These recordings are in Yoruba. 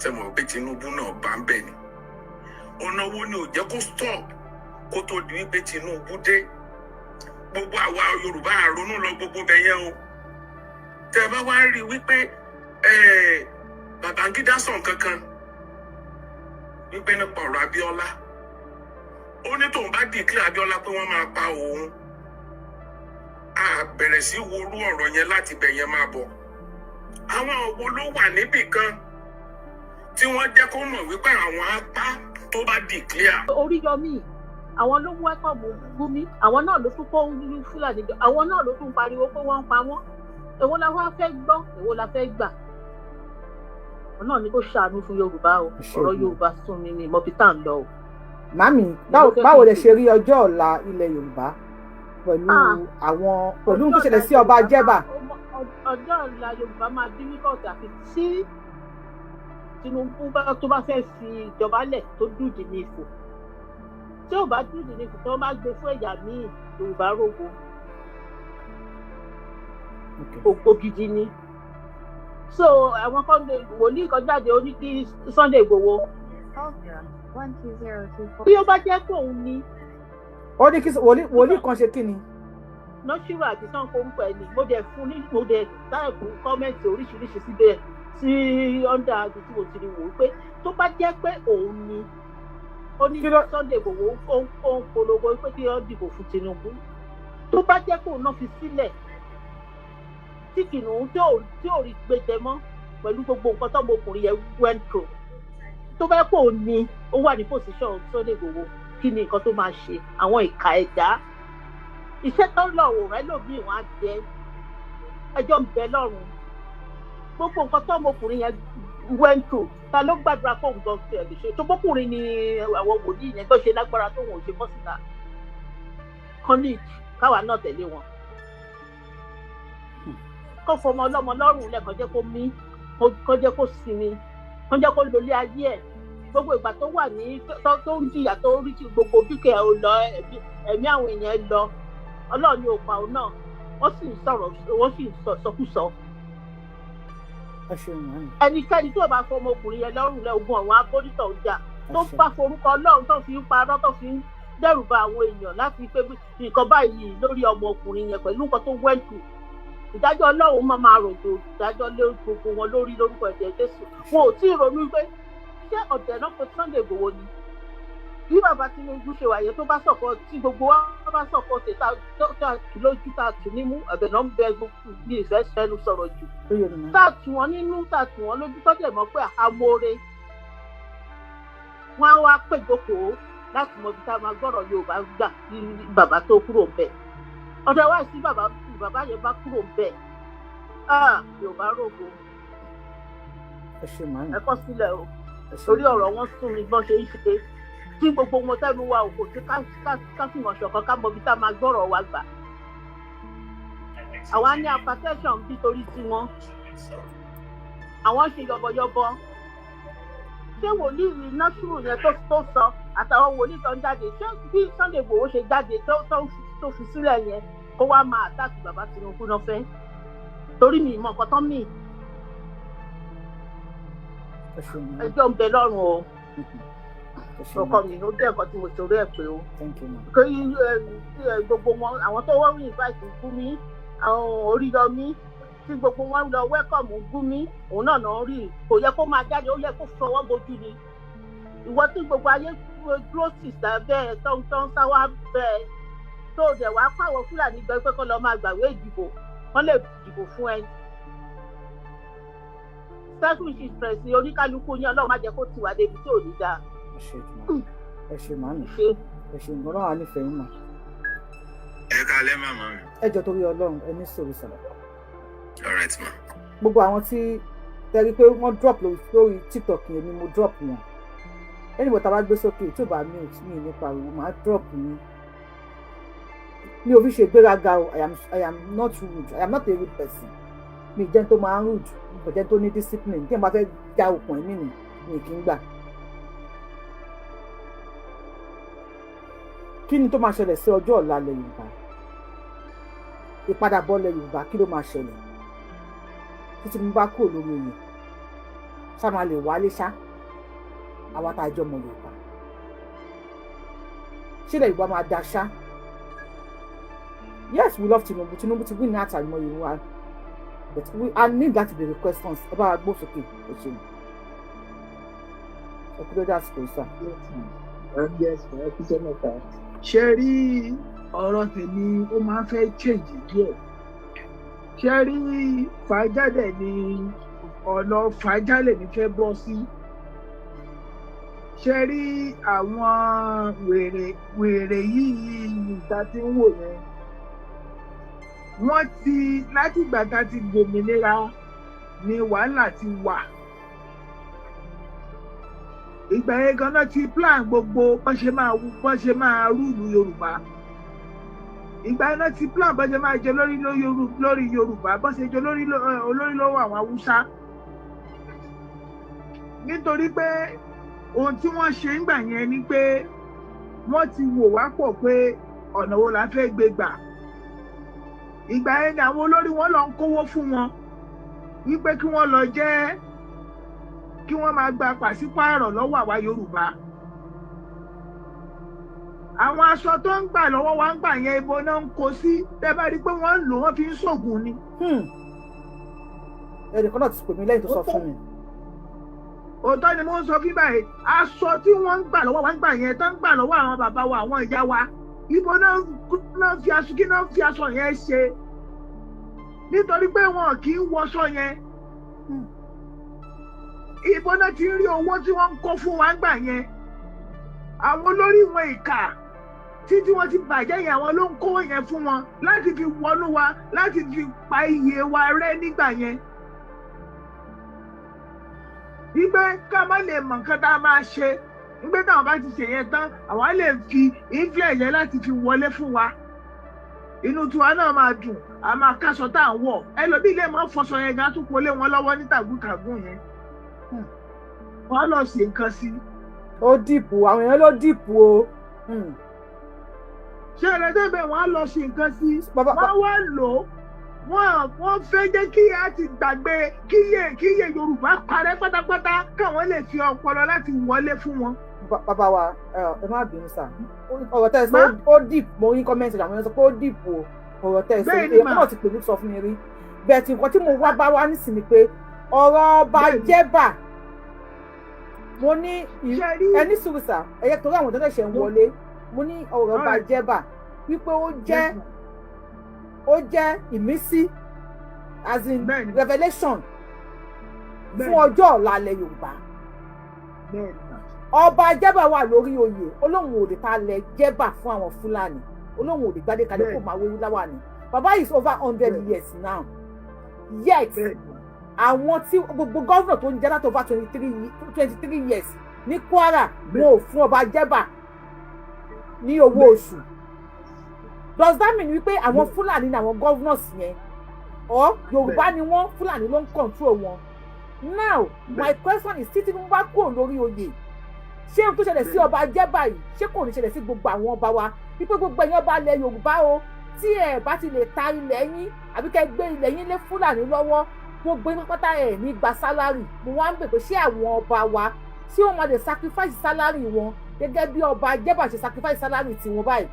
Sẹ́mo pé Tinubu náà bá ń bẹ̀ ni? Ọ̀nà wo ni ò jẹ́ kó stop kó tó di wípé Tinubu dé? Gbogbo àwa Yorùbá àrònú lọ gbogbo bẹ̀ yẹn o. Tẹ́ ẹ bá wá rí i wípé Babangida sọ nǹkan kan wípé nípa ọ̀rọ̀ Abíọ́lá, ó ní tóun bá declare Abíọ́lá pé wọ́n máa pa òun. A bẹ̀rẹ̀ sí worú ọ̀rọ̀ yẹn láti bẹ̀ yẹn máa bọ̀. Àwọn wo ló wà níbì kan tí wọ́n jẹ́ kó mọ̀ wípé àwọn apá tó bá declare? Oríyọmí, àwọn ló welcome Gumi, àwọn náà ló tún kó Fúlàní jọ, àwọn náà ló tún pariwo pé wọ́n ń pa wọ́n. Èwo la wá fẹ́ gbọ́? Èwo la fẹ́ gbà? Wọn náà ní kó ṣàánú fún Yorùbá o. Ọ̀rọ̀ Yorùbá sún mi ní mọ́bí tá à ń lọ o. Màmí, báwo lẹ ṣe rí ọjọ́ ọ̀la ilẹ̀ Yorùbá pẹ̀lú àwọn, pẹ̀lú tó ṣẹlẹ̀ sí ọba Jẹ́bà? Ọjọ́ ọ̀la Yorùbá máa difficult, àfi tí Tinubu bá tó bá fẹ́ fi ìjọba lẹ̀ tó dùdì ní ipò. Tí ò bá dùdì ní ipò, tí wọ́n bá gbé fún ẹ̀yà míì, Yorùbá rògbò ògbó gidi ni. So àwọn kan, wòlíì kan jáde, ó ní kí Sunday Igboho, bí ó bá jẹ́ pé òun ni. Ó ní kí wòlíì kan ṣe kí ni? Nọ́ṣírò àti sanko orúkọ ẹ̀ ni. Mo dẹ̀ fún ní, mo dẹ̀ type comment oríṣiríṣi síbẹ̀ sí under ibi tí mo ti rí wò ó pé tó bá jẹ́ pé òun ni, ó ní Sunday Igboho ó ń polongo pé kí wọ́n dìbò fún Tinubu, tó bá jẹ́ pé òun náà fi sílẹ̀ tí kìnìún tí ò rí gbé jẹ mọ́ pẹ̀lú gbogbo nǹkan tọ́mọkùnrin yẹn went through, tó bá pò ní ó wà ní position Sunday Igboho, kí ni nǹkan tó máa ṣe? Àwọn ìka ẹ̀dá, iṣẹ́ tó lọ òrẹ́ lòmíì, wọ́n á jẹ ẹjọ́ ń bẹ lọ́rùn. Gbogbo nǹkan tọ́mọkùnrin yẹn went through, ta ló gbàdúrà kó nǹkan tiẹ̀ lè ṣe tó bọ́kùnrin ni? Àwọn wòlíì yẹn tó ṣe lágbára tó wọn ò ṣe bọ́ síta kọ́nìtì, káwa náà tẹ̀lé wọn, kó fọmọ ọlọ́mọ lọ́rùn lẹ́kọ̀ọ́, jẹ́ kó mí, kó jẹ́ kó sinmi, kó jẹ́ kó lólé ayé ẹ̀. Gbogbo ìgbà tó wà ní tó ń jìyà, tó rí tí gbogbo dúkìá ò lọ, ẹ̀mí àwọn èèyàn lọ, Ọlọ́run ní òpá òun náà, wọ́n sì ń sọ̀rọ̀, wọ́n sì ń sọkúsọ. Ẹnikẹ́ni tó bá fọmọ ọkùnrin yẹn lọ́rùn lẹ́, ogun ọ̀run abónítọ̀ ń jà. Tó bá forúkọ Ọlọ́run tó fi ń parọ́, tó fi ń dẹ́rù ba àwọn èèyàn láti pé nǹkan báyìí lórí ọmọkùnrin yẹn pẹ̀lú nǹkan tó went through, ìdájọ́ Ọlọ́run máa máa rògbò ìdájọ́ lé gbogbo wọn lórí lórúkọ ẹ̀jẹ̀ Jésù. Wọn ò tí ì ronú pé ṣé ọ̀dẹ̀ náà pé Sunday Igboho ni. Bí bàbá Tinubu ṣe wà yẹn, tó bá sọ̀kọ, tí gbogbo wa bá sọ̀kọ tè tá a tù lójú, tá a tù nímú, ẹ̀bẹ̀ náà ń bẹ ní ìfẹ́ sẹ́nu sọ̀rọ̀ jù, tá a tù wọ́n nínú, tá a tù wọ́n lójú, tó dẹ̀ mọ́ pé amóore wọ́n á wá pè jókòó láti mọ ibi tá a máa gbọ́rọ̀ Yorùbá gbà kí bàbá tó kúrò ń bẹ̀. Ọ̀dọ̀ wá sí bàbá, bàbá yẹn bá kúrò ń bẹ̀, Yorùbá rògbò. Ẹ kọ́ sílẹ̀ o, torí ọ̀rọ̀ wọn sún mi bọ́n ṣe ń ṣe tí gbogbo wọn tẹnu wa ò kò sí ká fìmọ̀ ṣọ̀kan, ká mọ ibi tá a máa gbọ́rọ̀ wa gbà. Àwa ní hypertension nítorí tiwọn, àwọn ṣe yọbọyọbọ. Ṣé wòlíì Násùrù yẹn tó sọ àtàwọn wòlíì tó ń jáde, ṣé bí Sunday Igboho ṣe jáde tó fi sílẹ̀ yẹn, kó wá máa attack bàbá Tinubu náà fẹ́? Torí mi ìmọ̀ nǹkan tán mì. Ẹjọ́ ń bẹ lọ́rùn o. Ọkọ mi, ó jẹ́ nǹkan tí mo torí ẹ̀ pé o kí gbogbo wọn, àwọn tó wọ́n invite Gumi, àwọn Oríyọmí, tí gbogbo wọn lọ welcome Gumi, òun náà náà rí kò yẹ kó máa jáde, ó yẹ kó fọwọ́ bojú ni. Ìwọ tí gbogbo ayé dúró sí bẹ́ẹ̀ tó ń sáwá bẹ́ẹ̀, tó dẹ̀ wá pàwọ̀ Fúlàní gbẹ pé kó lọ máa gbàwé ìdìbò, wọ́n lè dìbò fún ẹ. Selfish interest oníkálukú yín, Ọlọ́run má jẹ́ kó tiwa débi tí ò ní dáa. Ẹ ṣe, màmí, ẹ ṣe nǹkan náà, wà nífẹ̀ẹ́ yín mà. Ẹ kalẹ́, màmá mi. Ẹ jọ, torí Ọlọ́run, ẹ ní sọ̀rọ̀ sọ̀rọ̀. All right, ma. Gbogbo àwọn tí tẹ́rí pé wọ́n drop lórí TikTok yẹn ni mo drop wọn. Anybody tá a bá gbé sókè tí ò bá mute mi ní pariwo, màá drop yín. Mi ò fi ṣe gbéraga o. I am not rude. I am not a rude person. Mi jẹ́ tó máa ń rude, mi kò jẹ́ tó ní discipline. Tí n bá fẹ́ já okùn ẹ̀mí mi, mi kì í gbà. Kí ni tó máa ṣẹlẹ̀ sí ọjọ́ ọ̀la ilẹ̀ Yorùbá, ìpadàbọ̀ ilẹ̀ Yorùbá? Kí ló máa ṣẹlẹ̀ títí mo bá kúrò lórí oyè? Ṣá máa lè wálé ṣá? Àwa tá a jọ ọmọ Yorùbá, ṣé ilẹ̀ Yorùbá máa da ṣá? Yes, we love Tinubu. Tinubu ti win ní àtàlùmọ́ Yorùbá, but we I need láti béèrè questions. Ẹ bá wa gbó sókè. Ẹ ṣeun, ẹ kú lóde àsìkò sà. Yes, ẹ kú sẹ́nà ta. Ṣe rí, ọ̀rọ̀ tèmi ó máa ń fẹ́ change díẹ̀. Ṣe rí, fàájálẹ̀ ni ọ̀nà, fàájálẹ̀ ní fẹ́ bọ́ sí. Ṣe rí, àwọn wèrè wèrè yìí ìta tí ń wò yẹn, wọ́n ti látìgbà tá a ti gbòmìnira ni wàhálà ti wà. Ìgbà yẹn ganan ti plan gbogbo bọ́n ṣe máa rule Yorùbá. Ìgbà yẹn náà ti plan bọ́n ṣe máa jẹ lórí lórí Yorùbá, bọ́n ṣe jẹ lórí olórí lọ́wọ́ àwọn Haúsá, nítorí pé ohun tí wọ́n ṣe ńgbà yẹn ni pé wọ́n ti wò wá pọ̀ pé ọ̀nà wo la fẹ́ gbé gbà. Ìgbà yẹn ni àwọn olórí wọn lọ ń kówó fún wọn wípé kí wọ́n lọ jẹ́ kí wọ́n máa gba pàṣípààrọ̀ lọ́wọ́ àwa Yorùbá. Àwọn aṣọ tó ń gbà lọ́wọ́ wa ń gbà yẹn, ibo náà ń kó sí? Tẹ́ bá rí i pé wọ́n ń lò, wọ́n fi ń ṣògùn ni. Ẹnìkan náà ti pè mí lẹ́yìn tó sọ fún mi. Òótọ́ ni mo ń sọ fún báyìí. Aṣọ tí wọ́n ń gbà lọ́wọ́ wa ń gbà yẹn, tó ń gbà lọ́wọ́ àwọn bàbá wa, àwọn ìyá wa, ibo náà fi aṣọ, kí náà fi aṣọ yẹn ṣe? Nítorí pé wọn kì í wọṣọ yẹn. Ibo náà ti ń rí owó tí wọ́n ń kó fún wa ń gbà yẹn? Àwọn olórí wọn ìkà títí wọ́n ti bàjẹ́ yẹn, àwọn ló ń kó yẹn fún wọn láti fi wọnú wa, láti fi pa iye wa rẹ́ nígbà yẹn, wípé ká má lè mọ̀ nǹkan tá a máa ṣe. Wípé táwọn bá ti ṣe yẹn tán, àwọn á lè fi influence yẹn láti fi wọlé fún wa. Inú tiwa náà máa dùn, a máa káṣọ tá à ń wọ̀. Ẹlòmíì lè máa fọṣọ yẹn gan, tún polé wọn lọ́wọ́ ní tàgùntàgùn yẹn, wọ́n á lọ sí nǹkan sí. Ó deep, àwọn èèyàn ló deep o. Ṣé ẹ̀rẹ́ bẹ́ẹ̀, wọ́n á lọ sí nǹkan sí, wọ́n á wá lò ó. Wọ́n fẹ́ jẹ́ kí a ti gbàgbé, kíyè Yorùbá parẹ́ pátápátá, káwọn lè fi ọpọlọ láti wọlé fún wọn. Bàbá wa, ẹ má bínú sà, ọ̀rọ̀ tẹ́ ẹ sọ ó deep. Mo rí comment, àwọn èèyàn sọ pé ó deep o, ọ̀rọ̀ tẹ́ ẹ sọ. Èèyàn náà ti pè mí sọ fún mi rí bẹ́ẹ̀ tí nǹkan tí mo wá bá wá nísìnyí pé ọ̀rọ̀ ọba Jẹ́bà, mo ní ẹní sùúrù sà, ẹ̀yẹ torí àwọn tó ṣẹ̀ṣẹ̀ ń wọlé. Mo ní ọ̀rọ̀ ọba Jẹ́bà wípé ó jẹ́ ìmísí, as in revelation, fún ọjọ́ ọ̀la ilẹ̀ Yorùbá. Ọba Jẹ́bà wà lórí oyè, olóhùn ò lè ta lẹ̀ Jẹ́bà fún àwọn Fúlàní, olóhùn ò lè gbádé kalẹ̀ kó máa wéwú láwàní. Bàbá is over 100 years now, yet àwọn tí gbogbo governor tó ń jẹ́ láti over 23 years ní Kwara, wọn ò fún ọba Jẹ́bà ní owó oṣù. Does that mean wípé àwọn Fúlàní ni àwọn governors yẹn, or Yorùbá ni wọ́n, Fúlàní ló ń control wọn? Now my question is, títí Tinubu bá kúrò lórí oyè, ṣé ohun tó ṣẹlẹ̀ sí ọba Jẹ́bà yìí, ṣé kò ní ṣẹlẹ̀ sí gbogbo àwọn ọba wa, wípé gbogbo ẹ̀yin ọba ilẹ̀ Yorùbá o, tí ẹ bá ti lè ta ilẹ̀ yín àbí kẹ́ gbé ilẹ̀ yín lé Fúlàní lọ́wọ́, gbogbo yín pátá ẹ̀ ní gba salary? Mo wá ń bè pé ṣé àwọn ọba wa, ṣé wọ́n máa lè sacrifice salary wọn gẹ́gẹ́ bí ọba Jẹ́bà ṣe sacrifice salary tiwọn báyìí,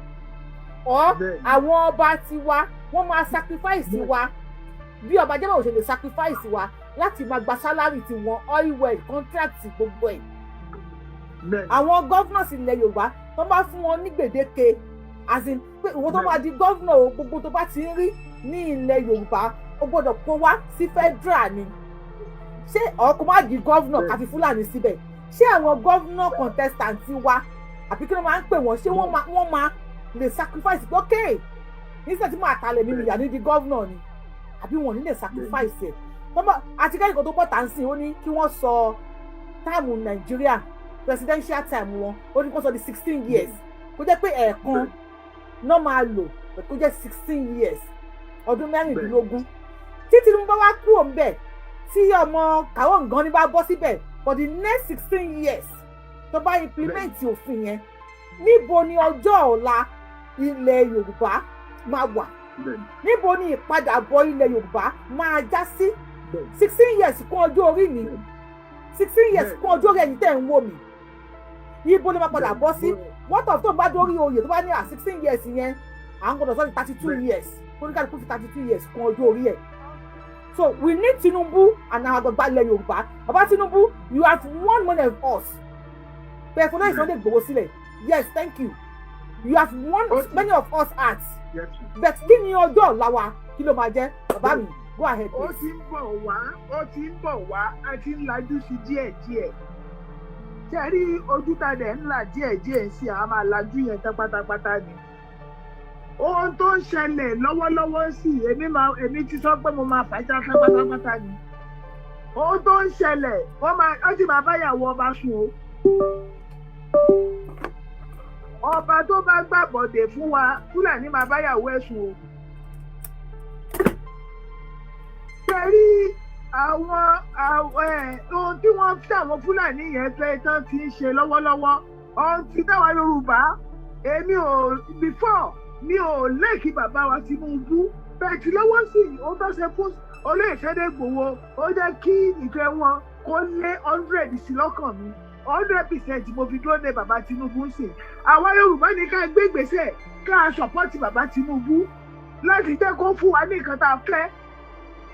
or àwọn ọba tiwa, wọ́n máa sacrifice wa bí ọba Jẹ́bà ò ṣe lè sacrifice wa láti máa gba salary tiwọn, oil well, contract, gbogbo ẹ̀? Àwọn governors ilẹ̀ Yorùbá, tó bá fún wọn ní gbèdéke, as in pé ìwọ tó máa di governor o, gbogbo tó bá ti ń rí ní ilẹ̀ Yorùbá, ó gbọ́dọ̀ kó wá sí federal ni, ṣé ọkọ má di governor káfi Fúlàní síbẹ̀? Ṣé àwọn governor contestant wa, àbí kí ló máa ń pè wọ́n, ṣé wọ́n máa lè sacrifice pé ok, nígbà tí màá talẹ̀ mi nìyà ní di governor ni, àbí wọn ò ní lè sacrifice ẹ̀? Àti kẹ́kọ̀ọ́ tó bọ̀ tá ń sìn, ó ní kí wọ́n sọ time Nàìjíríà, presidential time wọn, ó ní kó sọ di 16 years, kó jẹ́ pé ẹ̀ẹ̀kan náà máa lò, kó jẹ́ 16 years, ọdún 16. Tí Tinubu bá wá kúrò ń bẹ̀, tí ọmọ kàwọ́ nǹkan ní bá bọ́ síbẹ̀ for the next 16 years, tó bá implement òfin yẹn, níbo ni ọjọ́ ọ̀la ilẹ̀ Yorùbá máa wà? Níbo ni ìpadàbọ̀ ilẹ̀ Yorùbá máa já sí? 16 years kún ọjọ́ orí mi. 16 years kún ọjọ́ orí ẹ̀yin tẹ̀ ń wò mí, ibo ló máa padà bọ́ sí? What of tó bá dórí oyè, tó bá ní à 16 years yẹn, à ń gbọdọ̀ sọ di 32 years, kóníkàlùkù fi 32 years kún ọjọ́ orí ẹ̀. So we need Tinubu and àwọn àgbàgbà ilẹ̀ Yorùbá. Bàbá Tinubu, you have won many of us. Bẹ́ẹ̀ fọlọ́ Sunday Igboho sílẹ̀. Yes, thank you. You have won many of us hearts, but kí ni ọjọ́ ọ̀la wa? Kí ló máa jẹ́? Bàbá mi, go ahead, Ó please. ti ń bọ̀ wá, ó ti ń bọ̀ wá. A ti ń lajú sí díẹ̀díẹ̀. Ṣe rí ojú tá a dẹ̀ ń là díẹ̀díẹ̀ sí, a máa lajú yẹn tán pátápátá ni. Ohun tó ń ṣẹlẹ̀ lọ́wọ́lọ́wọ́ sí, èmi máa, èmi ti sọ pé mo máa fàájà tán pátápátá ni. Ohun tó ń ṣẹlẹ̀, wọ́n máa, ó sì máa báyàwó ọba sùn o. Ọba tó bá gbàbọ̀dè fún wa, Fúlàní máa báyàwó ẹ̀ sùn o. Ṣe rí àwọn ẹ̀, ohun tí wọ́n fi àwọn Fúlàní yẹn fẹ́ tán ti ń ṣe lọ́wọ́lọ́wọ́, ohun tí táwa Yorùbá, èmi ò, before, mi ò like bàbá wa Tinubu bẹ́ẹ̀ tí lọ́wọ́ sí i, ó tó ṣe fún olóyè Sunday Igboho, ó jẹ́ kí ìfẹ́ wọn kó lé 100 sí lọ́kàn mi. 100% mo fi dúró de bàbá Tinubu ń sìn. Àwa Yorùbá ní ká gbé ìgbésẹ̀, ká support bàbá Tinubu láti jẹ́ kó fún wa ní nǹkan tá a fẹ́.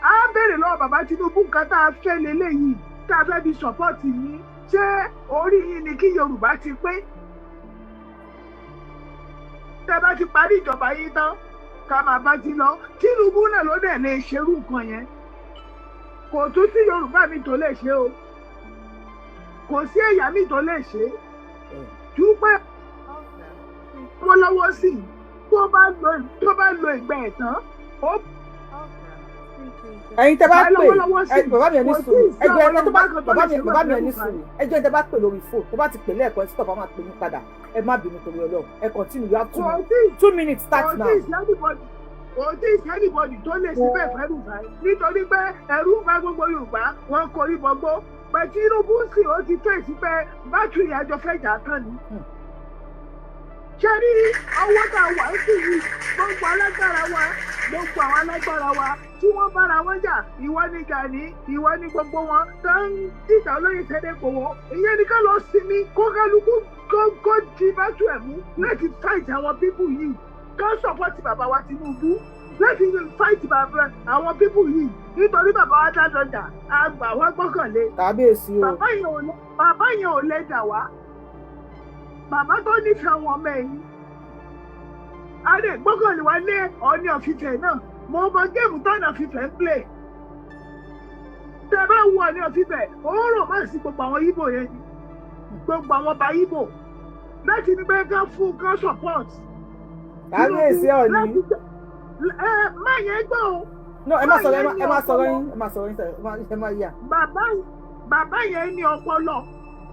Á béèrè lọ́wọ́ bàbá Tinubu, nǹkan tá a fẹ́ leléyìí tá a fẹ́ fi support yín. Ṣé orí yín ni kí Yorùbá ti pé? Tẹ́ bá ti parí ìjọba yín tán, ká máa bá ti lọ. Tinubu náà ló dẹ̀ lè ṣerú nǹkan yẹn. Kò tún sí Yorùbá mi tó lè ṣe o, kò sí ẹ̀yà mi tó lè ṣe dúpẹ́ lọ́wọ́lọ́wọ́ sí i. Tó bá lo ìgbà ẹ̀ tán, ó Ẹ̀yin tẹ́ bá pè lọ́wọ́lọ́wọ́ sí ẹ, bàbá mi, ẹ ní kò sùúrù. tí ì sí Ẹjọ́ àwọn ẹ tó bá Yorùbá kan tó bàbá lè mi ṣe bàbá mi, ẹ ní bẹ́ẹ̀. sùúrù. Ẹjọ́ tẹ́ bá pè lórí fóònù, tó bá ti pè lẹ́ẹ̀kan, ẹ stop, a máa pè yín padà. Ẹ má bínú torí Ọlọ́run. Ẹ continue, you have two Kò minutes. tí 2 minutes, start kò now. tí ì sí anybody, kò tí ì sí anybody tó lè sí bẹ́ẹ̀ fẹ́ Rufai, nítorí pé ẹ̀rù ń bá gbogbo Yorùbá, wọn korí bọgbó pé Tinubu sì ó ti fèsì pé bátìrì àjọ fẹ́ jà tán ni. Ṣé rí ọwọ́ tá a wà sí yìí, gbogbo alágbára wa, gbogbo àwọn alágbára wa tí wọ́n bára wọn jà, ìwọ ni Gani, ìwọ ni gbogbo wọn tó ń dìjà olóyè Sunday Igboho, ìyẹn ni ká lọ sinmi, kó kálukú kó di bátù ẹ̀ mú láti fight àwọn people yìí, ká support bàbá wa Tinubu láti fight bàbá àwọn people yìí, nítorí bàbá wa Ládọjà, àgbà wa gbọ́kànlé. Kábíyèsí o. Bàbá yẹn ò lè dà wá. Bàbá tó nífẹ̀ẹ́ àwọn ọmọ ẹ̀yìn, a lè gbọ́kànlé wa lé. Ọọ̀ni of Ifẹ̀ náà, mo mọ game tọ́nà of Ifẹ̀ ń play. Tẹ bá wo Ọọ̀ni of Ifẹ̀, ó rò má sí gbogbo àwọn Ìgbò yẹn ni, gbogbo àwọn ọba Ìgbò, láti ní pé ká fún, ká support Kábíyèsí Ọọ̀ni. Ẹ má yẹn gbọ́ o. No, ẹ má sọ̀rọ̀, yẹn ní ẹ má sọ̀rọ̀ ọpọlọ. yín, ẹ má sọ̀rọ̀ yín sir. Ẹ má yà. Bàbá yẹn ní ọpọlọ.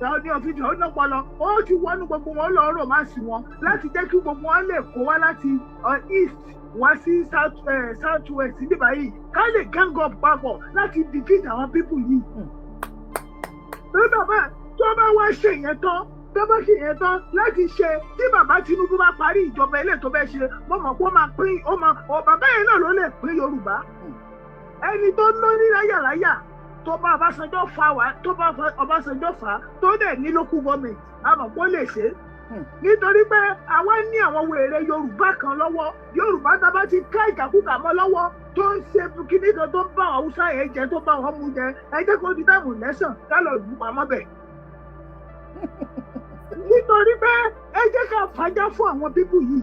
Ọọ̀ni of Ifẹ̀, ó ní ọpọlọ, ó ti wọnú gbogbo wọn lọ rò má sí wọn láti jẹ́ kí gbogbo wọn lè kó wá láti east wá sí south, south west níbí yìí, ká lè gang up papọ̀ láti defeat àwọn people yìí. Bí bàbá tó bá wá ṣe yẹn tán, tó bá ṣe yẹn tán láti ṣe, tí bàbá Tinubu bá parí ìjọba ilé tó fẹ́ ṣe, mo mọ̀ pé ó máa pín, ó máa ọ bàbá yẹn náà ló lè pín Yorùbá. Ẹni tó lórí láyàláyà, tó bá Ọbásanjọ́ fà wá, tó bá Ọbásanjọ́ fà á, tó dẹ̀ ní local government, a mọ̀ pé ó lè ṣe é, nítorí pé àwa ní àwọn wèrè Yorùbá kan lọ́wọ́. Yorùbá tá a bá ti ká ìkàkùkà mọ́ lọ́wọ́, tó ń ṣe kíní kan, tó ń bá àwọn Haúsá yẹn jẹ, tó bá wọn mú jẹ, ẹ jẹ́ kó di time lẹ́sàn ká lọ lù pamọ́ bẹ̀, nítorí pé ẹ jẹ́ ká fàájà fún àwọn people yìí.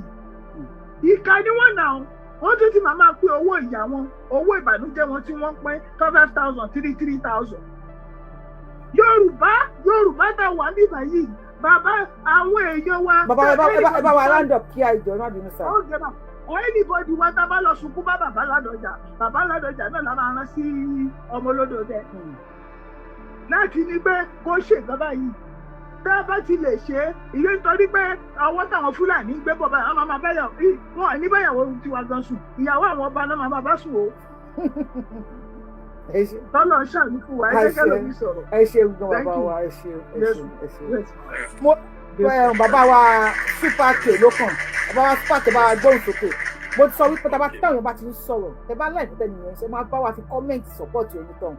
Ìka ni wọ́n nà ó. Wọ́n tún ti máa pín owó ìyá wọn, owó ìbànújẹ́ wọn tí wọ́n pín, 5,000, 3,000. Yorùbá, Yorùbá tá a wà níbà yìí, bàbá àwọn èèyàn wa. Bàbá, ẹ bá wa round up kí àìjọ, ẹ má bínú sá. Ó jẹ bá anybody wa tá a bá lọ sunkún bá bàbá Ládọjà, bàbá Ládọjà náà la máa rán sí ọmọ olódò dẹ láti ní pé kó ṣe nǹkan báyìí. Tá a bá ti lè ṣe é ìyẹn, nítorí pé ọwọ́ táwọn Fúlàní ń gbé bọ̀ báyìí, àwọn máa báyà wọn ní báyàwó tiwa gan sùn, ìyàwó àwọn ọba náà máa bá sùn o. Ẹ ṣe. Tọ́lọ̀ ń ṣàánú fún wa. Ẹ jẹ́ kẹ́lòmíì sọ̀rọ̀. Ẹ ṣe gan, bàbá wa, ẹ ṣe, ẹ ṣe, ẹ ṣe. Mo bàbá wa Super K ló kàn. Bàbá wa Super K, bá wa gbóhùn sókè. Mo ti sọ wípé tá a bá táwọn bá ti ń sọ̀rọ̀, tẹ bá láì tẹ nìyẹn ṣe máa bá wa fi comment support onítàn.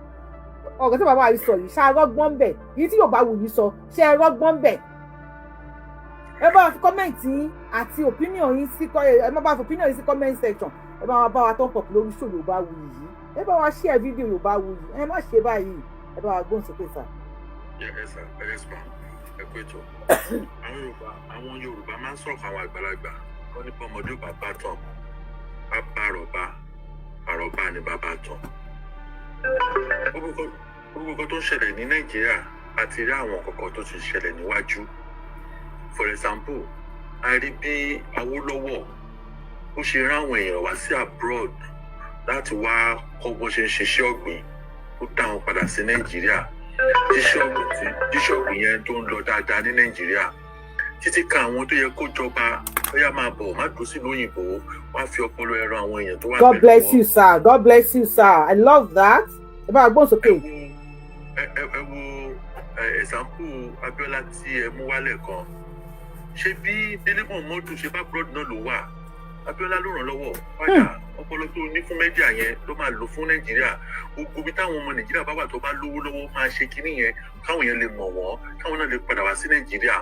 Ọ̀rọ̀ tí bàbá yìí sọ yìí, ṣá rọ́gbọ́n bẹ̀? Yìí tí Yorùbá wù yìí sọ, ṣe rọ́gbọ́n bẹ̀? Ẹ bá wa fi comment yín àti opinion yín sí, ẹ má bá fi opinion yín sí comment section. Ẹ bá wa bá wa tán pọ̀ lórí show Yorùbá Wuyì yìí. Ẹ bá wa share fídíò Yorùbá Wuyì. Ẹ má ṣe báyìí. Ẹ bá wa gbóhùn sókè sà. Yes sir, yes ma, ẹ kú ètò. Àwọn Yorùbá máa ń sọ̀rọ̀, àwọn àgbàlagbà, wọ́n ní bọ́mọdé ò bá bá tàn, bá bá àròbá, àròbá ni bàbá tàn. Gbogbo nǹkan tó ń ṣẹlẹ̀ ní Nàìjíríà, a ti rí àwọn kọ̀ọ̀kan tó ti ṣẹlẹ̀ níwájú. For example, a rí bí Awólọ́wọ̀ ó ṣe rán àwọn èèyàn wá sí abroad láti wá kọ́ bó ṣe ń ṣiṣẹ́ ọ̀gbìn, ó dá wọn padà sí Nàìjíríà. Tíṣẹ́ ọ̀gbìn yẹn tó ń lọ dáadáa ní Nàìjíríà, títí kan àwọn tó yẹ kó jọba, bóyá máa bọ̀, má dúró sílùú òyìnbó, wá fi ọpọlọ ẹ̀rọ àwọn èèyàn tó wà God bless you, sir. God bless you, sir. I love that. Ẹ bá wa gbóhùn sókè. Ẹ wo example Abiola tí ẹ mú wálẹ̀ kan. Ṣé bí Délé Mọ̀mọ́dù ṣe bá abroad náà ló wà, Abiola ló ràn lọ́wọ́ padà. Ọpọlọ tó ní fún media yẹn ló máa lò fún Nàìjíríà. Gbogbo ibi táwọn ọmọ Nàìjíríà bá wà, tó bá lówó lọ́wọ́, máa ṣe kinní yẹn káwọn yẹn lè mọ̀ wọ́n, káwọn náà lè padà wá sí Nàìjíríà.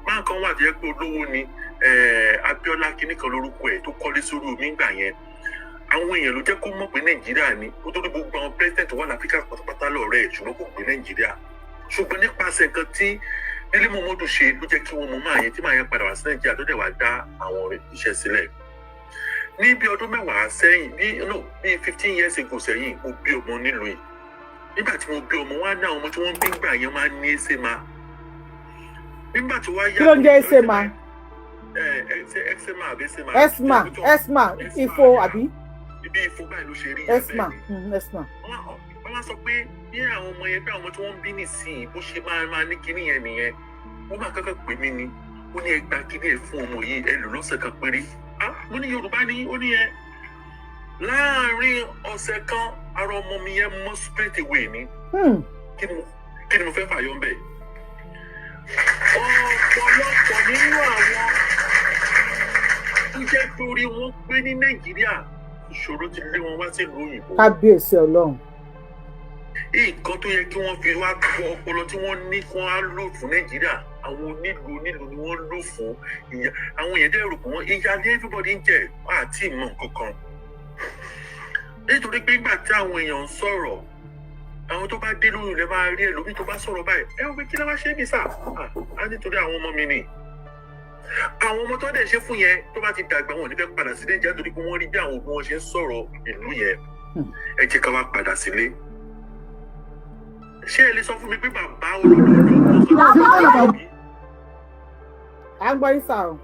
Máa kan wà tó yẹ pé olówó ni Abiola kinní kan lórúkọ ẹ̀, tó kọ́lé sórí omi ńgbà yẹn. Àwọn èèyàn ló jẹ́ kó mọ̀ pé Nàìjíríà ni ó, torí gbogbo àwọn president wà láfíríkà pátápátá lọ́rẹ́ ẹ̀, ṣùgbọ́n kò gbé Nàìjíríà. Ṣùgbọ́n nípasẹ̀ nǹkan tí Délé Mọ̀mọ́dù ṣe ló jẹ́ kí wọ́n mọ̀ máa yẹn, tí máa yẹn padà wá sí Nàìjíríà, tó dẹ̀ wá dá àwọn iṣẹ́ sílẹ̀. Ní bí ọdún 10 sẹ́yìn, bí no bí 15 years ago sẹ́yìn, mo bí ọmọ nílùú yìí. Nígbà tí mo bí ọmọ, wọn á ní àwọn ọmọ tí wọ́n ń bí gbà yẹn máa ń ní eczema. Nígbà tí wọ́n á yá Kí ló ń jẹ́ eczema? Ẹ eczema àbí eczema? Eczema, eczema, ifo àbí? Ibi ifo báyìí ló ṣe rí. Eczema, eczema. Wọ́n wá sọ pé bí àwọn ọmọ yẹn, bí àwọn ọmọ tí wọ́n ń bí nísìnyí bó ṣe máa máa ní kinní yẹn nìyẹn. Wọ́n máa kọ́kọ́ pè mí ni, ó ní, "Ẹ gba kinní ẹ̀ fún ọmọ yìí, ẹ lò lọ́sẹ̀ kan péré." Ah, mo ní Yorùbá ni ó ní ẹ. Láàárín ọ̀sẹ̀ kan, ara ọmọ mi yẹn mọ́ straight away ni. Kí ni mo fẹ́ fàyọ ń bẹ̀? Ọ̀pọ̀lọpọ̀ nínú àwọn tó jẹ́ torí wọ́n gbé ní Nàìjíríà, ìṣòro ti lé wọn wá sílùú òyìnbó. Kábíyèsí Ọlọ́run. Nǹkan tó yẹ kí wọ́n fi wá kọ ọpọlọ tí wọ́n ní kí wọ́n á lò fún Nàìjíríà, àwọn onílùú onílùú ni wọ́n lò fún ìyà. Àwọn èèyàn dẹ̀ rò pé wọ́n ìyà ní everybody ń jẹ àti ìmọ̀ nǹkan kan, nítorí pé nígbà tí àwọn èèyàn ń sọ̀rọ̀, àwọn tó bá dé lórí ilẹ̀ máa rí ẹlòmíì tó bá sọ̀rọ̀ báyìí, ẹ wọ́n pé, "Kí ló wá ṣe é bí sà á?" Nítorí àwọn ọmọ mi ni. Àwọn ọmọ tó dẹ̀ ṣe fún yẹn, tó bá ti dàgbà, wọn ò ní fẹ́ padà sí Nàìjíríà, torí pé wọ́n rí bí àwọn òbí wọn ṣe ń sọ̀rọ̀ ìlú yẹn. Ẹ jẹ́ ká wá padà sílé. Ṣé ẹ lè sọ fún mi pé bàbá olódodo À ń gbọ́ yín sà o.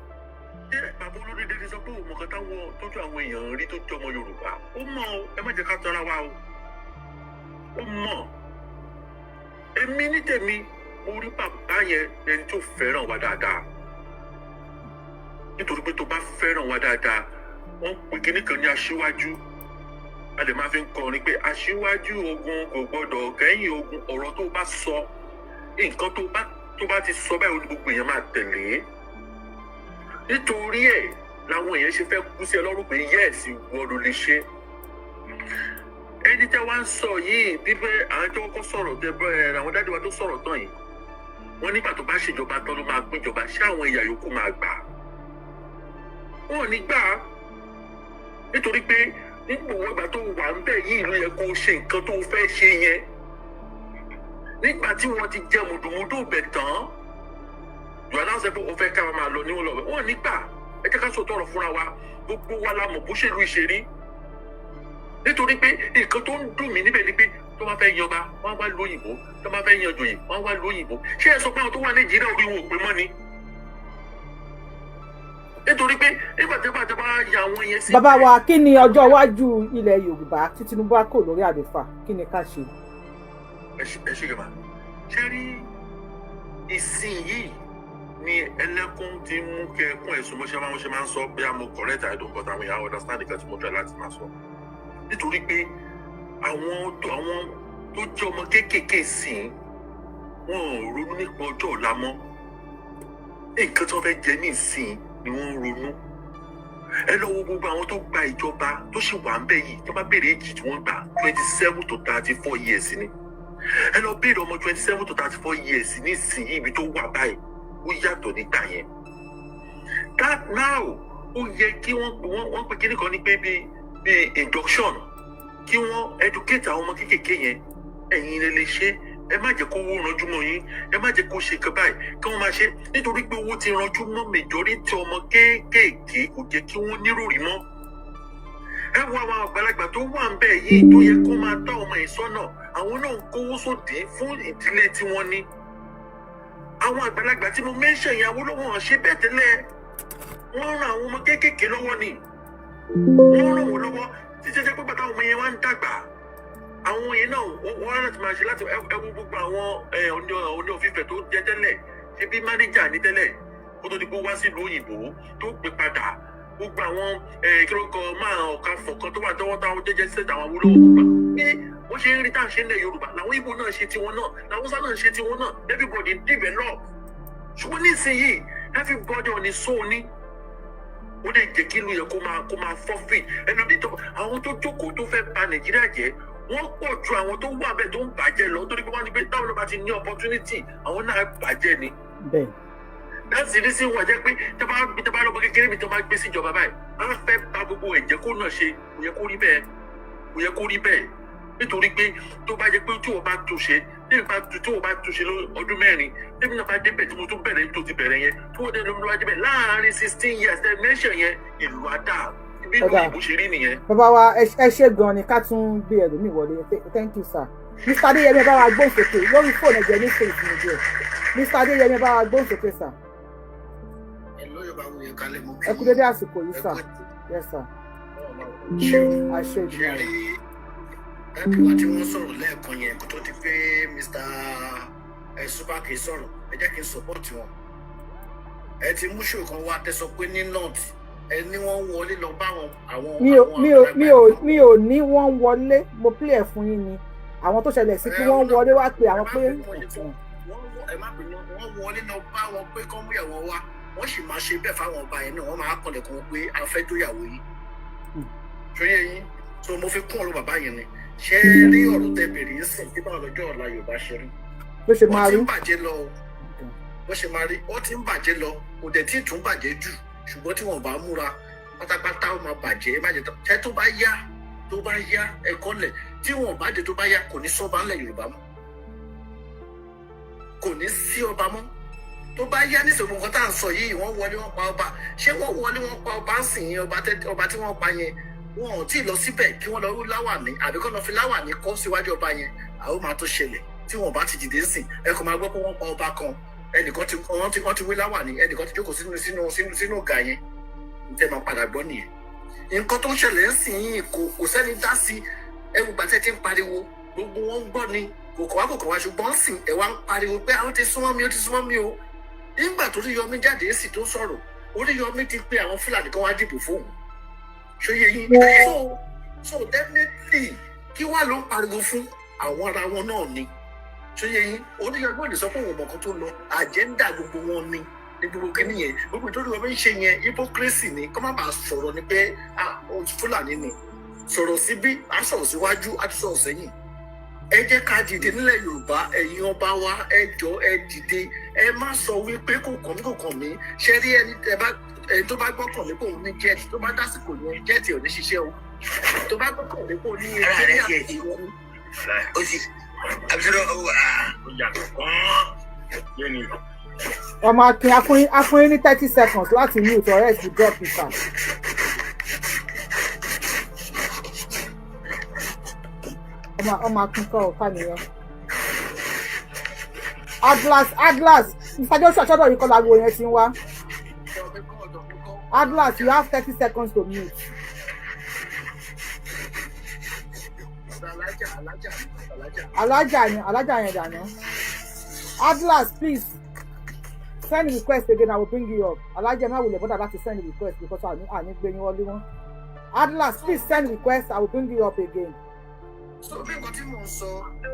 Ṣé bàbá olódodo lè sọ pé òun mọ̀ọ́kàn táwọn tójú àwọn èèyàn rí tó jẹ́ ọmọ Yorùbá? Ó mọ̀ o. Ẹ má jẹ́ ká tọ́ra wa o. Ó mọ̀. Èmi ní tèmi, mo rí bàbá yẹn ẹni tó fẹ́ràn wa dáadáa, nítorí pé tó bá fẹ́ràn wa dáadáa, wọ́n pè kíní kan ní aṣíwájú. A lè máa fi ń kọrin pé aṣíwájú ogun kò gbọdọ̀ kẹ́yìn ogun. Ọ̀rọ̀ tó bá sọ, nǹkan tó bá ti sọ báyìí, ó ní gbogbo èèyàn máa tẹ̀lé. Nítorí ẹ̀ làwọn èèyàn ṣe fẹ́ kú sí ẹ lọ́rùn pé yes, ìwọ ló lè ṣe. Ẹni tẹ́ wá ń sọ yìí, bíbẹ́ àwọn tó kọ́kọ́ sọ̀rọ̀ tẹ́ bẹ́ ẹ, àwọn daddy wa tó sọ̀rọ̀ tán yìí, wọ́n nígbà tó bá ṣèjọba tán ló máa pínjọba. Ṣé àwọn ẹ̀yà yòókù máa gbà? Wọn ò ní gbà á, nítorí pé nígbà wọn ìgbà tó wà ń bẹ̀ yìí ló yẹ kó o ṣe nǹkan tó o fẹ́ ṣe yẹn. Nígbà tí wọ́n ti jẹ mùdùmùdù bẹ̀ tán, yóò náà sọ pé o fẹ́ ká máa lọ níwọ̀n lọ. Wọn ò ní gbà. Ẹ jẹ́ ká sọ tọrọ fúnra wa. Gbogbo wa la mọ̀ bó ṣèlú ìṣerí, nítorí pé nǹkan tó ń dùn mí níbẹ̀ ni pé tó bá fẹ́ yanba, wọ́n á wá lóyìnbó, tó bá fẹ́ yan joyè, wọ́n á wá lóyìnbó. Ṣé ẹ sọ pé àwọn tó wà Nàìjíríà orí wọn ò pé mọ́ ni? Nítorí pé nígbà tí wọ́n bá ya àwọn yẹn sí. Bàbá wa, kí ni ọjọ́ iwájú ilẹ̀ Yorùbá tí Tinubu á kò lórí àlééfà? Kí ni ká ṣe? Ẹ ṣe gàmà. Ṣé rí ìsìn yìí ni ẹlẹ́kùn ti ń mú kí ẹkún ẹ̀sùn bó ṣe máa ń ṣe máa ń sọ bí a mo correct, I don't, but àwọn èèyàn understand nǹkan tí mo try láti máa sọ, nítorí pé àwọn tó jẹ́ ọmọ kéékèèké sìn, wọn ò ronú nípa ọjọ́ ọ̀la mọ́. Nǹkan tí wọ́n fẹ́ jẹ ní ìsìn ni wọ́n ń ronú. Ẹ lọ wo gbogbo àwọn tó gba ìjọba tó sì wà ń bẹ̀ yìí, tó bá béèrè èjì tí wọ́n gbà, 27 to 34 years ni. Ẹ lọ béèrè ọmọ 27 to 34 years nísìnyí, ibi tó wà báyìí, ó yàtọ̀ nígbà yẹn. That now, ó yẹ kí wọ́n pè kíní kan ní pé bí induction, kí wọ́n educate àwọn ọmọ kéékèèké yẹn. Ẹ̀yin lè lè ṣe, ẹ má jẹ́ kó owó ranjú mọ́ yín, ẹ má jẹ́ kó ṣe nǹkan báyìí, kí wọ́n máa ṣe, nítorí pé owó ti ranjú mọ́ majority ọmọ kéékèèké, kò jẹ́ kí wọ́n níròrí mọ́. Ẹ wo àwọn àgbàlagbà tó wà ń bẹ̀ yìí tó yẹ kó máa tọ́ ọmọ yìí sọ́nà, àwọn náà ń kówó sódì fún ìdílé tí wọ́n ní. Àwọn àgbàlagbà tí mo mention yẹn, Awólọ́wọ̀ ṣe bẹ́ẹ̀ tẹ́lẹ̀. Wọ́n ran àwọn ọmọ kéékèèké lọ́wọ́ ni, wọ́n ràn wọ́n lọ́wọ́ títí jẹ́ pé bàtà ọmọ yẹn wá ń dàgbà, àwọn yẹn náà wọ́n á láti máa ṣe láti ẹ wo gbogbo àwọn Ọọ̀ni of Ifẹ̀ tó jẹ́ tẹ́lẹ̀, ṣe bí mánéjà ní tẹ́lẹ̀ kó tó di pé ó wá sílùú òyìnbó tó pè padà. Gbogbo àwọn kí ló kọ máa ọ̀ka fọ̀kan tó wà tọwọ́ táwọn jẹ́jẹ́ sẹ́ta àwọn Awólọ́wọ̀, gbogbo bí wọ́n ṣe ń rí tá à ń ṣe nílẹ̀ Yorùbá làwọn Ìgbò náà ṣe tiwọn náà, làwọn Haúsá náà ṣe tiwọn náà. Everybody develop. Ṣùgbọ́n nísìnyìí, everybody on his own ní ó lè jẹ́ kí ìlú yẹn kó máa forfeit. Ẹnu tó àwọn tó jókòó tó fẹ́ bà Nàìjíríà jẹ́, wọ́n pọ̀ ju àwọn tó wà bẹ́ẹ̀ tó ń bàjẹ́ lọ, torí pé wọ́n ní pé táwọn náà bá ti ní opportunity, àwọn náà bàjẹ́ ni. That's the reason why jẹ́ pé tẹ́ bá lọ́mọ kékeré mi tó bá gbé síjọba báyìí, á fẹ́ bà gbogbo ẹ̀jẹ̀ kó náà ṣe. Kò yẹ kó rí bẹ́ẹ̀, kò yẹ kó rí bẹ́ẹ̀, nítorí pé tó bá jẹ́ pé tí wọ́n bá túnṣe, tí wọ́n bá túnṣe ọdún 4, tẹ́mi náà bá débẹ̀ tí mo tún bẹ̀rẹ̀ tó ti bẹ̀rẹ̀ yẹn, tí wọ́n dé lómi wá débẹ̀ láàárín 16 years ẹ̀ mẹ́sàn yẹn, ìlú á dà bí ìlú Ọ̀dà. òyìnbó ṣe rí nìyẹn. Bàbá wa, ẹ ṣé gan ni. Ká tún gbé ẹlòmíì wọlé. Thank you, sir. Mr Adéyẹmí, ẹ bá wa gbóhùn sókè lórí fóònù. Ẹ̀jẹ̀ ní space ní díẹ̀. Mr Adéyẹmí, ẹ bá wa gbóhùn sókè, sir. Ẹ lóye bá wuyẹ kalẹ̀ mọ́. Ẹ kú dédé àsìkò yìí, sir. Yes, sir. Ṣe Àṣẹ ṣe ìdùnnú. Rí ẹbí wa tí wọ́n sọ̀rọ̀ lẹ́ẹ̀kan yẹn kó tó di pé Mr Supaki sọ̀rọ̀, ẹ jẹ́ kí n support wọn. Ẹ ti mú ṣòro kan wá tẹ́ sọ pé ní north, ẹ ní wọ́n wọlé lọ bá àwọn mi ò àwọn mi ò mi ò àgbàlagbà. Mi ò ní wọ́n wọlé. Mo play ẹ̀ fún yín ni, àwọn tó ṣẹlẹ̀ sí pé wọ́n wọlé wá pé àwọn pé Ẹ má bínú, wọ́n wọlé lọ bá wọn pé kọ́ mú ìyàwó wá. Wọ́n sì máa ṣe bẹ́ẹ̀ fáwọn ọba yẹn náà, wọ́n máa kọlẹ̀kùn wọn pé a fẹ́ tó ìyàwó yìí. Ṣóyè yín? So mo fi kún ọ̀rọ̀ bàbá yẹn ni. Ṣé rí ọ̀rọ̀ tẹ bèrè ń sìn tí báwo lọ́jọ́ ọ̀la Yorùbá ṣe rí? Bó ṣe máa Ó ti rí. ń bàjẹ́ lọ o. Bó ṣe máa rí, ó ti ń bàjẹ́ lọ, kò dẹ̀ tí ì tún bàjẹ́ jù, ṣùgbọ́n tí wọn bá múra pátápátá, ó máa bàjẹ́. Má jẹ́ tán ṣé tó bá yá, tó bá yá ẹ̀kọ́ lẹ̀ tí wọn bá dé, tó bá yá, kò ní sọ́ba ńlẹ̀ Yorùbá mọ́, kò ní sí ọba mọ́ tó bá yá. Nísìnyí, nǹkan tá à ń sọ yìí, wọ́n wọlé, wọ́n pa ọba. Ṣé wọ́n wọlé, wọ́n pa ọba ń sìn yín? Ọba tí wọ́n pa yẹn, wọn ò tí ì lọ síbẹ̀ kí wọ́n lọ rú láwàní àbí kọ́ lọ fi láwàní kọ́ síwájú ọba yẹn. Àwọn máa tó ṣẹlẹ̀ tí wọn bá ti dìde sìn, ẹ kò máa gbọ́ pé wọ́n pa ọba kan, ẹnìkan ti wọ́n ti wé láwàní, ẹnìkan ti jókòó sínú ọ̀gá yẹn. N tẹ́ máa padà gbọ́ nìyẹn. Nǹkan tó ń ṣẹlẹ̀ ń sìn yìí, kò sẹ́ni dá sí. Ẹwù gbàtẹ́ ti ń pariwo, gbogbo wọn ń gbọ́ ni, kò kọ̀ wá, kò kọ̀ wá, ṣùgbọ́n sìn ẹ̀ wá ń pariwo pé àwọn ti súnmọ́ mi, ó ti súnmọ́ mi o. Nígbà tó Oríyọmí jáde sí tó sọ̀rọ̀, Oríyọmí ti pé àwọn Fúlàní kan wá dìbò fóun. Ṣóyè yín? So definitely, kí wàá ló ń pariwo fún àwọn ara wọn náà ni. Ṣóyè yín? Oríyọmí ò lè sọ pé òun mọ̀ kan tó lọ. Agenda gbogbo wọn ni ní gbogbo kìíní yẹn, gbogbo ìtọ́jú wọn ń ṣe yẹn, hypocrisy ni. Kọ́ má bàa sọ̀rọ̀ ni pé ah, Fúlàní ni sọ̀rọ̀ síbí, á sọ̀rọ̀ síwájú, á tún sọ̀rọ̀ sẹ́yìn. Ẹ jẹ́ ká dìde nílẹ̀ Yorùbá. Ẹ̀yin ọba wa, ẹ jọ, ẹ dìde. Ẹ má sọ wípé kò kàn mí, kò kàn mí. Ṣe rí ẹni ẹ bá ẹni tó bá gbọ́kàn lé kóun ní jet, tó bá dásìkò yẹn, jet ò ní ṣiṣẹ́ o. Tó bá gbọ́kàn lé kóun ní Ara rẹ̀ tiẹ̀ ti kú, ó sì àbísọ̀rọ̀ ó Ó yàtọ̀ gan-an yẹn ni. Ọmọ akin, afúnyín ní 30 seconds láti mute or else we drop you, sir. Ọmọ akin kọ́ ọ̀ká nìyẹn. Atlas, Atlas, Mr Joshua, sọ́dọ̀ yìí kọ́ lágbo yẹn ti ń wá. Atlas, you have 30 seconds to mute. Alájà, alájà, alájà. Alájà yẹn, alájà yẹn dànù. Atlas, please send request again, I will bring you up. Alájà, má wulẹ̀ bother láti send request because àní gbé yín wọlé wọn. Atlas, please send request, I will bring you up again. So bí nǹkan tí mò ń sọ,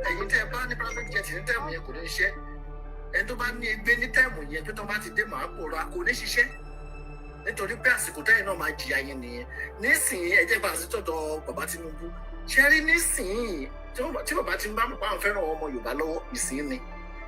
ẹ̀yin tẹ́ ẹ bá ní private jet ní time yẹn, kò ní ṣiṣẹ́. Ẹni tó bá ní ẹgbẹ́ ní time yẹn tó bá ti dé, màá pòórá, kò ní ṣiṣẹ́, nítorí pé àsìkò tẹ́yìn náà máa jìyà yẹn nìyẹn. Nísìnyí, ẹ jẹ́ bá a sí tọ̀dọ̀ bàbá Tinubu. Ṣe rí nísìnyí tí bàbá ti ń bá mọ̀ pé àwọn fẹ́ràn ọmọ Yorùbá lọ́wọ́ ìsín ni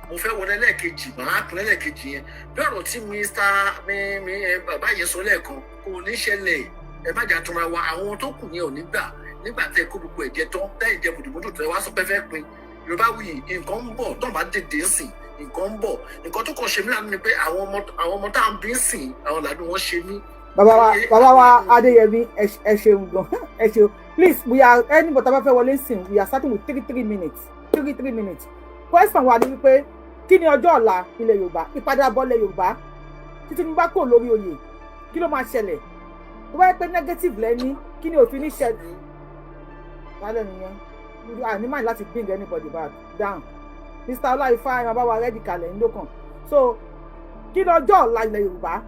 mo fẹ́ wọlé lẹ́ẹ̀kejì, màá pín lẹ́ẹ̀kejì yẹn. Bí ọ̀rọ̀ tí Mr mi mi ẹ bàbá yẹn sọ lẹ́ẹ̀kan kò ní ṣẹlẹ̀. Ẹ má jà túnra wa. Àwọn tó kù yẹn ò ní gbà. Nígbà tẹ kó gbogbo ẹ̀jẹ̀ tán, tẹ́ ìjẹ mùdùmùdù tó, ẹ wá sọ pé fẹ́ pin Yorùbá wuyì. Nǹkan ń bọ̀ tó bá dèdè ń sìn, nǹkan ń bọ̀. Nǹkan tó kàn ṣe mí lánàá ni pé àwọn ọmọ tá à ń bí ń sìn, àwọn làdùn wọn ṣe mí. Bàbá wa Adéyẹmí, ẹ ṣeun gan, ẹ ṣeun. Please, we are anybody tá a bá fẹ́ wọlé sìn, we are starting with 3 3 minutes, 3 3 minutes. Question wa ni wípé, kí ni ọjọ́ ọ̀la ilẹ̀ Yorùbá, ìpadàbọ̀ ilẹ̀ Yorùbá tí Tinubu bá kò lórí oyè? Kí ló máa ṣẹlẹ̀? Tó bá yẹ pé negative lẹ́ní, kí ni òfin ní ṣẹlẹ̀ wálẹ̀ nìyẹn? Àní máa láti bring anybody back down. Mr Ọláìfá, ẹ máa bá wa ready kalẹ̀ ńlọ́kàn. So kí ni ọjọ́ ọ̀la ilẹ̀ Yorùbá?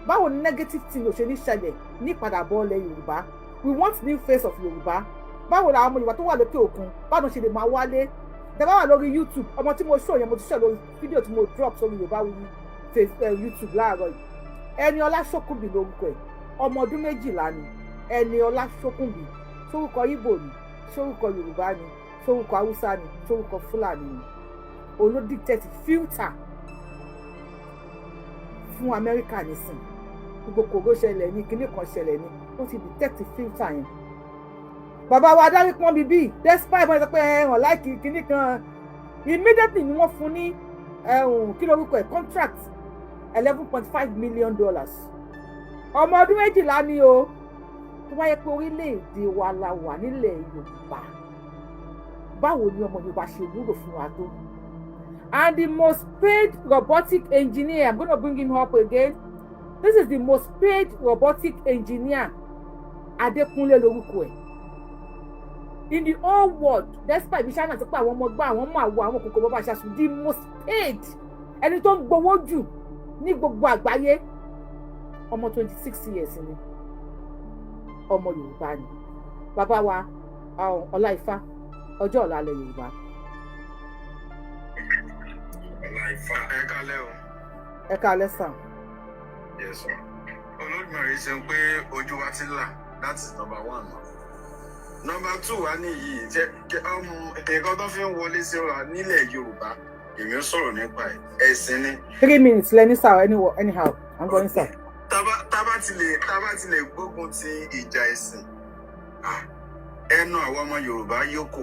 Báwo ni negative thing ò ṣe ní ṣẹlẹ̀ ní ìpadàbọ̀ ilẹ̀ Yorùbá? We want new face of Yorùbá. Báwo làwọn ọmọ Yorùbá tó wà lókè òkun, báwo ṣe lè máa wálé? Tẹ́ bá wà lórí YouTube, ọmọ tí mo show yẹn, mo ti show lórí fídíò tí mo drop sórí Yorùbá Wuyi face YouTube láàárọ̀ yìí. Ẹni Ọlá Ṣókùnbí lórúkọ ẹ̀. Ọmọ ọdún 12 ni Ẹni Ọlá Ṣókùnbí. Sórúkọ Ìgbò ni? Sórúkọ Yorùbá ni? Sórúkọ Haúsá ni? Sórúkọ Fúlàní ni? Òun ló dictate future fún Amẹ́ríkà nísìn. Gbogbo kòró ṣẹlẹ̀ ní kinní kan ṣẹlẹ̀ ní, ó ti detect filter yẹn. Bàbá wa adarí pọ́n bíbí, despite wọ́n sọ pé ẹ̀hàn láìkí kinní kan, immediately ni wọ́n fún ní ẹ̀hún, kí lórúkọ ẹ̀, contract $11.5 million. Ọmọ ọdún 12 ni o. Tó bá yẹ pé orílẹ̀-èdè wa la wà nílẹ̀ Yorùbá, báwo ni ọmọ Yorùbá ṣe wúlò fún wa tó? And the most paid robotic engineer, I'm gonna bring him up again. This is the most paid robotic engineer. Adékúnlé lórúkọ ẹ̀, in the whole world. Despite bí China ti pé àwọn ọmọ gbá, àwọn ọmọ àwọ, àwọn kòkòrò bàbá aṣáṣù, the most paid, ẹni tó ń gbowó jù ní gbogbo àgbáyé, ọmọ 26 years ni, ọmọ Yorùbá ni. Bàbá wa Ọláìfá, ọjọ́ ọ̀la ilẹ̀ Yorùbá. Ọláìfá, ẹ kálẹ́ o. Ẹ kálẹ́ sàn. Yes sir. Olódùmarè ṣe ń pé ojú wa ti là. That is number one. Number two wa nìyí jẹ nǹkan tó fi ń wọlé sí wa nílẹ̀ Yorùbá, èmi ń sọ̀rọ̀ nípa ẹ̀, ẹ̀sìn ni. 3 minutes lẹ́ni sir. Anyhow, I'm going, sir. Tábà ti lè gbógun ti ìjà ẹ̀sìn, ẹnu àwọn ọmọ Yorùbá yóò kò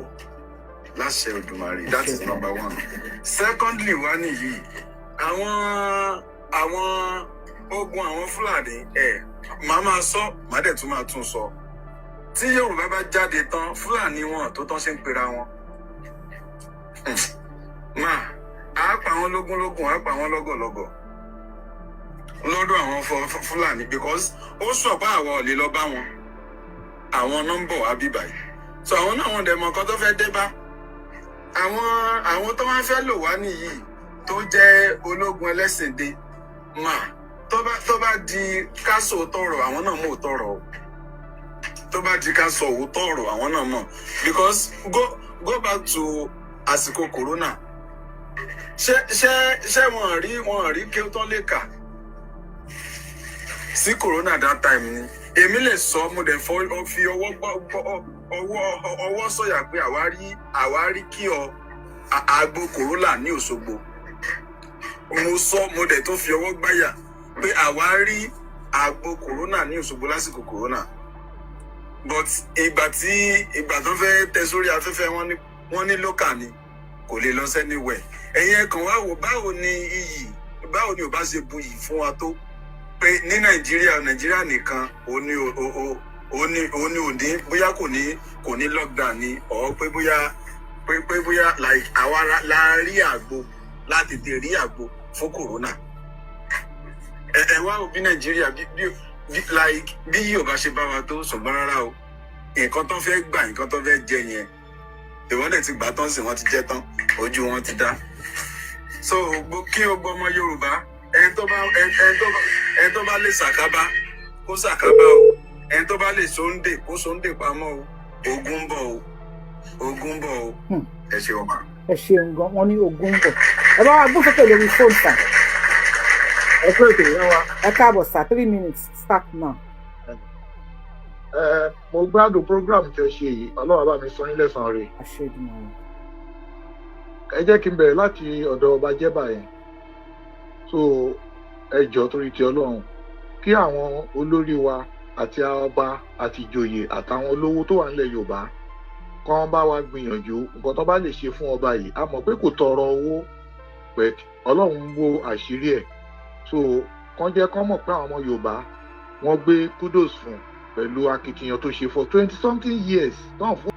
láṣẹ Òdùmarè. That is number one. Secondly wa nìyí, àwọn ogun àwọn Fúlàní ẹ, màá máa sọ, màá dẹ̀ tún máa tún sọ, tí Yorùbá bá jáde tán, Fúlàní wọn tó tán ṣe ń pera wọn máa á pa wọn lógúnlógún, á pa wọn lọ́gọ̀lọ́gọ̀ lọ́dọ̀ àwọn Fúlàní, because ó sọ pé àwa ò lè lọ bá wọn. Àwọn nọ́mbọ̀ wá bí báyìí, so àwọn náà, wọn dẹ̀ mọ nǹkan tó fẹ́ dé bá àwọn tó wá fẹ́ lò wá nìyí, tó jẹ́ ológun ẹlẹ́sìn dé mà. Tó bá di ká sọ tọrọ, àwọn náà mọ̀ tọrọ o. Tó bá di ká sọ òótọ́ ọ̀rọ̀, àwọn náà mọ̀, because go back to àsìkò corona. Ṣé wọn rí kí ó tán lè kà sí corona that time ni? Èmi lè sọ, mo dẹ̀ fi ọwọ́ ọwọ́ sọ̀yà pé àwa rí kí ọ àgbo corona ní Òṣogbo. Mo sọ, mo dẹ̀ tó fi ọwọ́ gbáyà pé àwa rí àgbo corona ní Òṣogbo lásìkò corona. But ìgbà tó fẹ́ tẹ sórí afẹ́fẹ́, wọ́n ní local ni, kò lè lọ sẹ́niwẹ̀. Ẹ̀yin ẹ̀kan wá wò, báwo ni iyì, báwo ni ò bá ṣe buyì fún wa tó pé ní Nàìjíríà, Nàìjíríà nìkan òní òní òní òní bóyá kò ní lockdown ni, ọ̀ pé bóyá pé bóyá like àwa la rí àgbo, láti tètè rí àgbo fún corona. Ẹ wá wò bí Nàìjíríà bí like bí yìí ò bá ṣe bá wa tó. Ṣùgbọ́n rárá o, nǹkan tó fẹ́ gbà, nǹkan tó fẹ́ jẹ yẹn, ìwọ́n dẹ̀ ti gbà tán sí, wọ́n ti jẹ́ tán, ojú wọn ti dá. So kí o gbọ́, ọmọ Yorùbá, ẹni tó bá lè ṣàkábá, kó ṣàkábá o. Ẹni tó bá lè sóńdè, kó sóńdè pamọ́ o. Ogun ń bọ̀ o, ogun ń bọ̀ o. Ẹ ṣe ọba. Ẹ ṣeun gan. Wọn ní ogun ń bọ̀. Ẹ bá wa gbọ́ sókè lórí fóònù sà. Ẹ kú ètò, ìyá wa. Ẹ káàbọ̀ sà. 3 minutes, start now. Ẹ mo gbádùn program tẹ ṣe yìí. Ọlọ́run bá mi san yín lẹ́san rẹ̀. Àṣẹ Èdùmàrè. Ẹ jẹ́ kí n bẹ̀rẹ̀ láti ọ̀dọ̀ ọba Jẹ́bà yẹn. So ẹ jọ̀ọ́, torí ti Ọlọ́run, kí àwọn olórí wa àti ọba àti ìjòyè àtàwọn olówó tó wà nílẹ̀ Yorùbá kán bá wa gbìyànjú nǹkan tó bá lè ṣe fún ọba yìí. A mọ̀ pé kò tọrọ owó, but Ọlọ́run ń wo àṣírí ẹ̀, so kán jẹ́ kán mọ̀ pé àwọn ọmọ Yorùbá, wọ́n gbé kudos fún pẹ̀lú akitiyan tó ṣe for 20 something years tán fún.